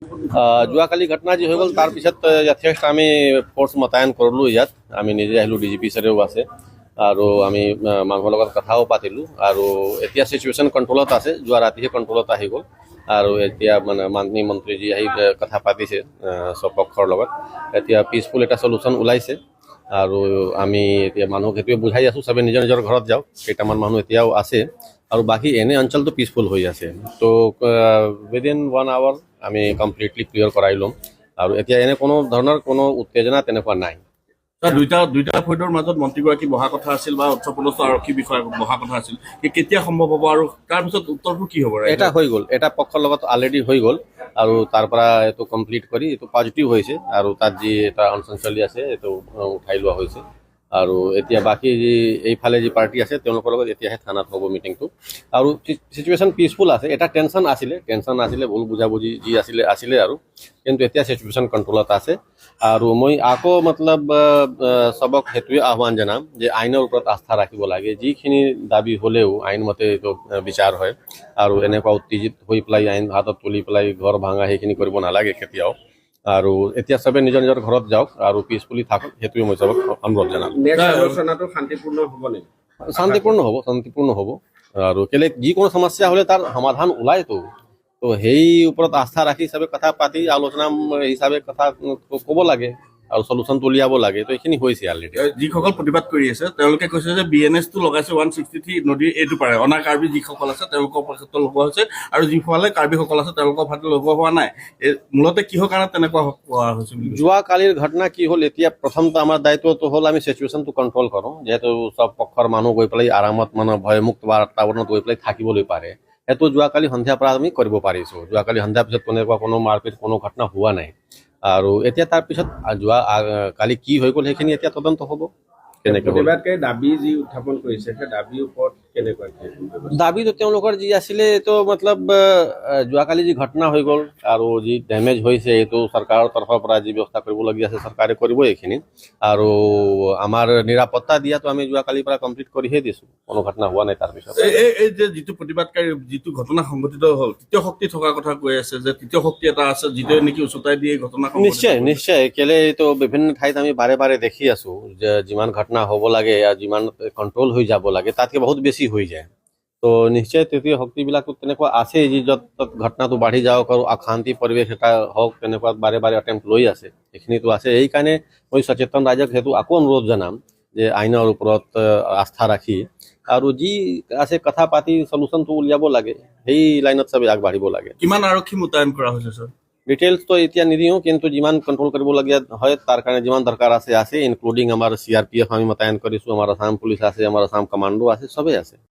যোৱাকালি ঘটনা যি হৈ গ'ল, তাৰপিছত যথেষ্ট আমি ফ'ৰ্চ মোতায়েন কৰিলোঁ ইয়াত। আমি নিজে আহিলোঁ, ডিজিপি ছাৰেও আছে আৰু আমি মানুহৰ লগত কথাও পাতিলোঁ। আৰু এতিয়া চিটুৱেশ্যন কণ্ট্ৰলত আছে। যোৱা ৰাতিহে কণ্ট্ৰলত আহি গ'ল। আৰু এতিয়া মানে মাননীয় মন্ত্ৰীজী আহি কথা পাতিছে চব পক্ষৰ লগত। এতিয়া পিচফুল এটা চলিউশ্যন ওলাইছে আৰু আমি এতিয়া মানুহক সেইটোৱে বুজাই আছোঁ, চবে নিজৰ নিজৰ ঘৰত যাওক। কেইটামান মানুহ এতিয়াও আছে আৰু বাকী এনে অঞ্চলটো পিচফুল হৈ আছে। তো উইদিন ওৱান আৱাৰ আমি কমপ্লিটলি ক্লিয়াৰ কৰাই ল'ম। আৰু এতিয়া এনে কোনো ধৰণৰ কোনো উত্তেজনা তেনেকুৱা নাই। ছাৰ, দুইটা দুইটা ফৈদৰ মাজত মন্ত্ৰীগৰাকী বহা কথা আছিল বা উচ্চপদস্থ আৰক্ষী বিষয়া বহা কথা আছিল। কি কেতিয়া সম্ভৱ হ'ব আৰু তাৰপিছত উত্তৰটো কি হ'ব ৰাইজৰ? এটা হৈ গ'ল, এটা পক্ষৰ লগত অলৰেডি হৈ গ'ল আৰু তাৰ পৰা এইটো কমপ্লিট কৰি এইটো পজিটিভ হৈছে। আৰু তাত যি এটা অনশন চলি আছে, এইটো উঠাই লোৱা হৈছে। আৰু এতিয়া বাকী যি এইফালে যি পাৰ্টি আছে, তেওঁলোকৰ লগত এতিয়াহে থানাত হ'ব মিটিংটো। আৰু চিটুৱেশ্যন পিচফুল আছে। এটা টেনশ্যন আছিলে, ভুল বুজাবুজি যি আছিলে আছিলে আৰু কিন্তু এতিয়া চিটুৱেশ্যন কণ্ট্ৰলত আছে। আৰু মই আকৌ মতলব চবক সেইটোৱে আহ্বান জনাম যে আইনৰ ওপৰত আস্থা ৰাখিব লাগে। যিখিনি দাবী হ'লেও আইনমতে এইটো বিচাৰ হয় আৰু এনেকুৱা উত্তেজিত হৈ পেলাই আইন হাতত তুলি পেলাই ঘৰ ভাঙা, সেইখিনি কৰিব নালাগে কেতিয়াও। আৰু এতিয়া চবে নিজৰ নিজৰ ঘৰত যাওক আৰু পিচফুলি থাকক, সেইটোৱে মই চবক অনুৰোধ জনাম। নেক্সট আলোচনাটো শান্তিপূৰ্ণ হ'ব নেকি? শান্তিপূৰ্ণ হ'ব, শান্তিপূৰ্ণ হ'ব। আৰু কেলে যিকোনো সমস্যা হ'লে তাৰ সমাধান ওলায়তো। তো সেই ওপৰত আস্থা ৰাখি চবে কথা পাতি আলোচনা হিচাপে কথা ক'ব লাগে আৰু চলুচনটো উলিয়াব লাগে। তো এইখিনি হৈছে অলৰেডি। যিসকল প্ৰতিবাদ কৰি আছে, তেওঁলোকে কৈছে যে বি এন এছ টো লগাইছে 163 নদীৰ এইটো পাৰে অনা কাৰ্বি যিসকল আছে, তেওঁলোকৰ ক্ষেত্ৰত লগোৱা হৈছে আৰু যিফালে কাৰ্বিসকল আছে, তেওঁলোকৰ ফালে লগোৱা হোৱা নাই। এই মূলতে কিহৰ কাৰণে তেনেকুৱা কোৱা হৈছে বুলি কৈছে? যোৱাকালিৰ ঘটনা কি হ'ল, এতিয়া প্ৰথমটো আমাৰ দায়িত্বটো হ'ল আমি চিটুৱেশ্যনটো কণ্ট্ৰল কৰোঁ, যিহেতু চব পক্ষৰ মানুহ গৈ পেলাই আৰামত মানে ভয়মুক্ত বাতাবৰণত গৈ পেলাই থাকিবলৈ পাৰে। সেইটো যোৱাকালি সন্ধিয়াৰ পৰা আমি কৰিব পাৰিছোঁ। যোৱাকালি সন্ধিয়াৰ পিছত তেনেকুৱা কোনো মাৰপিট, কোনো ঘটনা হোৱা নাই। আৰু এতিয়া তাৰপিছত যোৱা কালি কি হৈ গ'ল, সেইখিনি এতিয়া তদন্ত হ'ব, কেনেকৈ হ'ল। প্ৰতিবাদকাৰী দাবী যি উত্থাপন কৰিছে, সেই দাবীৰ ওপৰত কেনেকুৱা কি ব্যৱস্থা? দাবীটো তেওঁলোকৰ যি আছিলে, এইটো মতলব যোৱাকালি যি ঘটনা হৈ গ'ল আৰু যি ডেমেজ হৈছে, এইটো চৰকাৰৰ তৰফৰ পৰা যি ব্যৱস্থা কৰিবলগীয়া আছে, চৰকাৰে কৰিব এইখিনি। আৰু আমাৰ নিৰাপত্তা দিয়াটো আমি যোৱাকালিৰ পৰা কমপ্লিট কৰিহে দিছোঁ। কোনো ঘটনা হোৱা নাই তাৰপিছত। এই এই এই যে যিটো প্ৰতিবাদকাৰী, যিটো ঘটনা সংঘটিত হ'ল, তৃতীয় শক্তি থকাৰ কথা কৈ আছে যে তৃতীয় শক্তি এটা আছে, যিটোৱে নেকি উচতাই দিয়ে এই ঘটনা সংঘটিত নিশ্চয়। কৰিছে। নিশ্চয়। কেলে এইটো বিভিন্ন ঠাইত আমি বাৰে বাৰে দেখি আছো যে যিমান ঘটনা হ'ব লাগে আৰু যিমান কণ্ট্ৰল হৈ যাব লাগে, তাতকৈ বহুত বেছি হৈ যায়। তো নিশ্চয় তৃতীয় শক্তিবিলাকো তেনেকুৱা আছে, যি য'ত ত'ত ঘটনাটো বাঢ়ি যাওক আৰু অশান্তি পৰিৱেশ এটা হওক, তেনেকুৱা বাৰে বাৰে এটেম্প লৈ আছে। সেইখিনিতো আছে। এইকাৰণে মই সচেতন ৰাইজক সেইটো আকৌ অনুৰোধ জনাম যে আইনৰ ওপৰত আস্থা ৰাখি আৰু যি আছে কথা পাতি চলুচনটো উলিয়াব লাগে। সেই লাইনত চবে আগবাঢ়িব লাগে। কিমান আৰক্ষী মোতায়েন কৰা হৈছে, ছাৰ? ডিটেইলছটো এতিয়া নিদিওঁ, কিন্তু যিমান কণ্ট্ৰল কৰিবলগীয়া হয়, তাৰ কাৰণে যিমান দৰকাৰ আছে আছে, ইনক্লুডিং আমাৰ চিআৰপিএফ আমি মোতায়েন কৰিছোঁ, আমাৰ আছাম পুলিচ আছে, আমাৰ আছাম কমাণ্ডো আছে, চবেই আছে।